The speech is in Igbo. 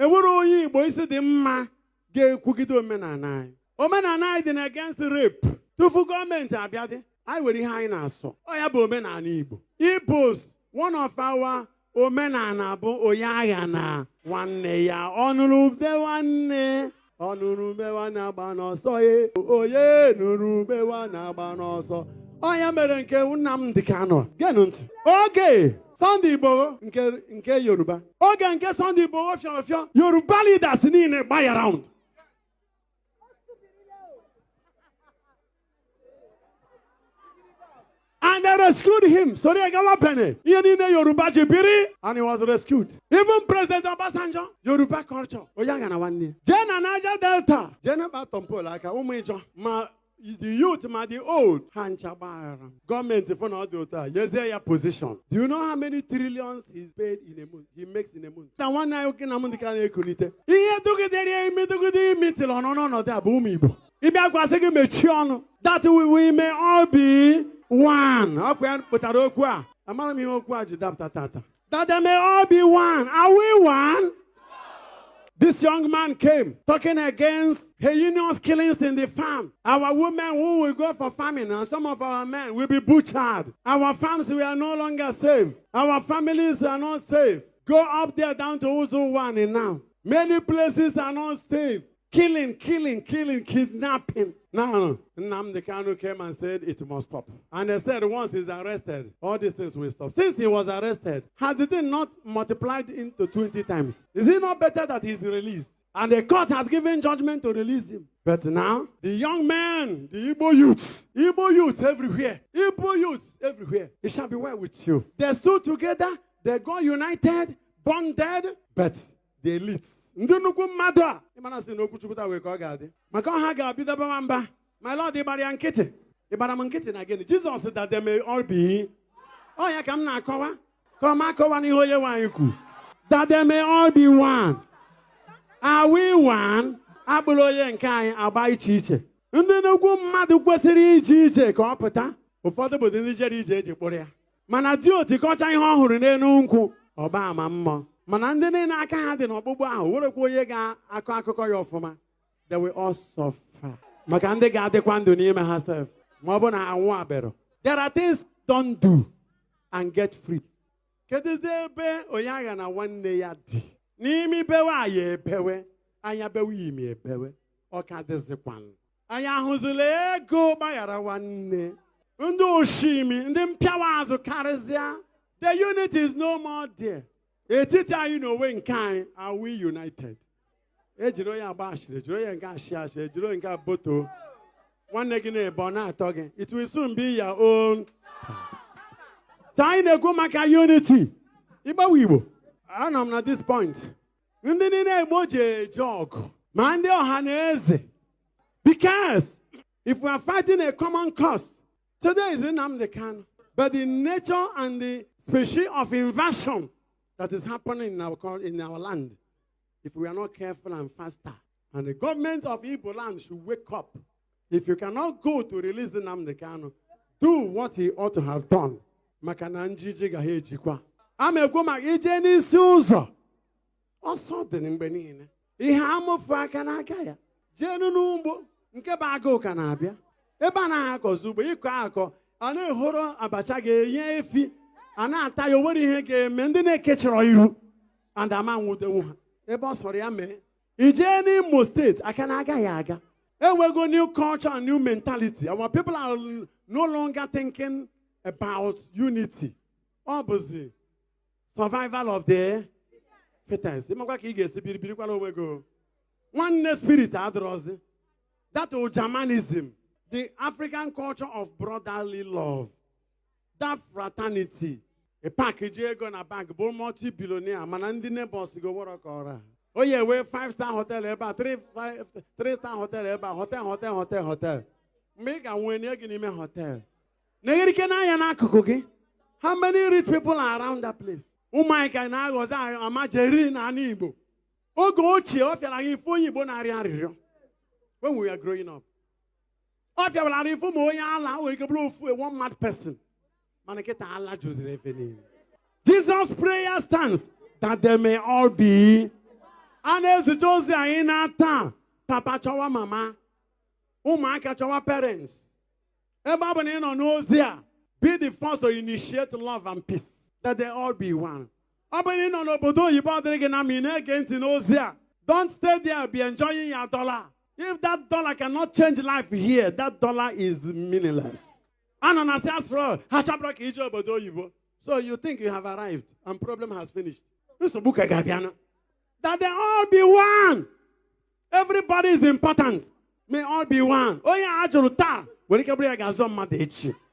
Enwere onye Igbo isi dị mma ga-ekwugide omenala anyị. Omenala anyị dị na against rape. Tupu gọọmenti abịa dị, anyị nwere ihe anyị na-asọ. Ọ ya bụ omenala Igbo. Igbos, one of our omenala bụ onye agha na nwanne ya. Ọnụrụ ube nwanne, ọnụrụ ube nwanne agba n'ọsọ ye. Onye nụrụ ube nwanne agba n'ọsọ. Ọ ya mere nke Nnamdi Kanu. Geenụ ntị. Oge Sunday Igboho nke Yoruba. Oge nke Sunday Igboho fịọrọ fịọ, Yoruba leaders niile gba ya round. And they rescued him. Sorry, Agawa Bene. Ihe niile Yoruba ji biri, and he was rescued. Even President Obasanjo, Yoruba culture. Onye agha na nwanne. Jee na Niger Delta. Jee na Tompolo aka ụmụ Ijọ. Ma the youth, ma the old. Ha ncha gbaghara. Gọọmenti fụ na ọ dị otu a, nyezie ya position. Do you know how many trillions he's paid in a month? He makes in a month. Na nwanne anyị nwoke Nnamdi Kanu na-ekulite. Ihe dugidere imi dugide imi tịrị ọnụ n'ọnọdụ a bụ ụmụ Igbo. Ịbịa gwasị gị mechie ọnụ. That we may all be one. Ọkwa ya pụtara okwu a. Amara m ihe okwu a ji dapụta tata. That they may all be one. Are we one? This young man came talking against heinous killings in the farm. Our women who will go for farming and some of our men will be butchered. Our farms, we are no longer safe. Our families are not safe. Go up there down to Uzo now. Many places are not safe. Killing, killing, killing, kidnapping. Now, Nnamdi Kanu came and said it must stop. And they said once he's arrested, all these things will stop. Since he was arrested, has it not multiplied into 20 times? Is it not better that he's released? And the court has given judgment to release him. But now, the young man, the Igbo youths everywhere, Igbo youths everywhere, it shall be well with you. They stood together, they got united, bonded, but the elites. Ndị nnukwu mmadụ a ịmara sị na okwu Chukwu wee ka ọ ga-adị maka ọha ga-abido bawa mba. My Lord, ịgbara ya nkịtị, ịgbara m nkịtị na gịnị? Jizọs that they may all be. Ọ ya ka m na-akọwa ka ọ ma akọwa n'ihe onye nwaanyị kwu. That they may all be one. Are we one? Abụrụ onye nke anyị agba iche iche. Ndị nnukwu mmadụ kwesịrị ije ije ka ọ pụta. Ụfọdụ bụ ndị jere ije eji kpụrụ ya. Mana dị otikọcha ihe ọ hụrụ n'elu nkwụ ọba ama mmụọ. Mana ndị niile aka ha dị n'ọkpụkpụ ahụ werekwa onye ga-akọ akụkọ ya ọfụma. They will all suffer. Maka ndị ga-adịkwa ndụ n'ime ha sef. Ma ọ bụ na anwụ abịara. There are things don't do and get free. Kedụzi ebe onye agha na nwanne ya dị? N'ime bewe anyị ebewe, anya bewe imi ebewe, ọ ka dịzikwanụ. Anyị ahụzila ego gbaghara nwanne. Ndị oshimi, ndị mpịawa azụ karịsịa. The unity is no more there. Etiti anyị na onwe nke anyị, are we united? Ejiri onye agba ashịrị, ejiri onye nke ashị ashị, ejiri onye nke boto. Nwanne gị na-ebe ọ na-atọ gị. It will soon be your own. So anyị na-ekwu maka unity. Ịgbanwe Igbo. Anọ m na this point. Ndị niile Igbo ji eje ọgụ, ma ndị ọha na eze. Because if we are fighting a common cause, today is Nnamdi Kanu. But the nature and the species of invasion that is happening in our land, if we are not careful and faster, and the government of Igbo land should wake up. If you cannot go to release Nnamdi Kanu, do what he ought to have done. Maka na njiji ga ha ejikwa. A ma ekwu maka ije n'isi ụzọ. Ọsọ dị mgbe niile. Ihe amụfu aka n'aka ya. Jeenu n'ugbo nke bụ agụụ ka na-abịa. Ebe a naghị akọzi ugbo, ịkọ akọ, a na-ehoro abacha ga-enye efi, a na-ata ya, o nwere ihe ga-eme ndị na-ekechọrọ iru and ama nwudenwu ha. Ebe ọ sọrọ ya mee. Ijee n'Imo steeti, aka na agaghị aga. Enwego new culture and new mentality. Our people are no longer thinking about unity. Ọ bụzi survival of the fittest. Ịmakwa ka ị ga-esi biri birikwala onwe gị o. Nwanne spirit adịrọzi. That Ujamanism, the African culture of brotherly love, that fraternity. A park ji ego na bank bụ multi-billionaire, mana ndị neighbors go wọrọ ka ọra. Onye wee 5-star hotel ebe a, 3-star hotel ebe a, hotel, hotel, hotel, hotel. Mgbe ị ga-nwee nye gị n'ime hotel. Na-egherike n'anya n'akụkụ gị. How many rich people are around that place? Ụmụ anyị ka na-aghọzi amajeri n'ala Igbo. Oge ochie ọ fịara anyị ife onye Igbo na-arịọ arịrịọ. When we were growing up. Ọ fịawara anyị ife ma onye ala nwere ike bụrụ ofu one mad person. Mana nkịta ala juziri efe niile. Jesus' prayer stands that they may all be. A na-ezite ozi anyị na taa. Papa chọwa mama, ụmụaka chọwa parents. Ebe ọ bụ na ị nọ n'ozi a, be the first to initiate love and peace, that they all be one. Ọ bụrụ na ị nọ n'obodo oyibo, ọ dịrị gị na ma ị na-ege ntị n'ozi a, don't stay there, be enjoying your dollar. If that dollar cannot change life here, that dollar is meaningless. Anọ na si, after all, ha chọpụrụ ka ije obodo oyibo. So you think you have arrived and problem has finished. Nsogbu ka ga-abịanụ. That they all be one. Everybody is important. May all be one. Onye a jụrụ taa nwere ike bụrụ ya ga-azọ mmadụ echi.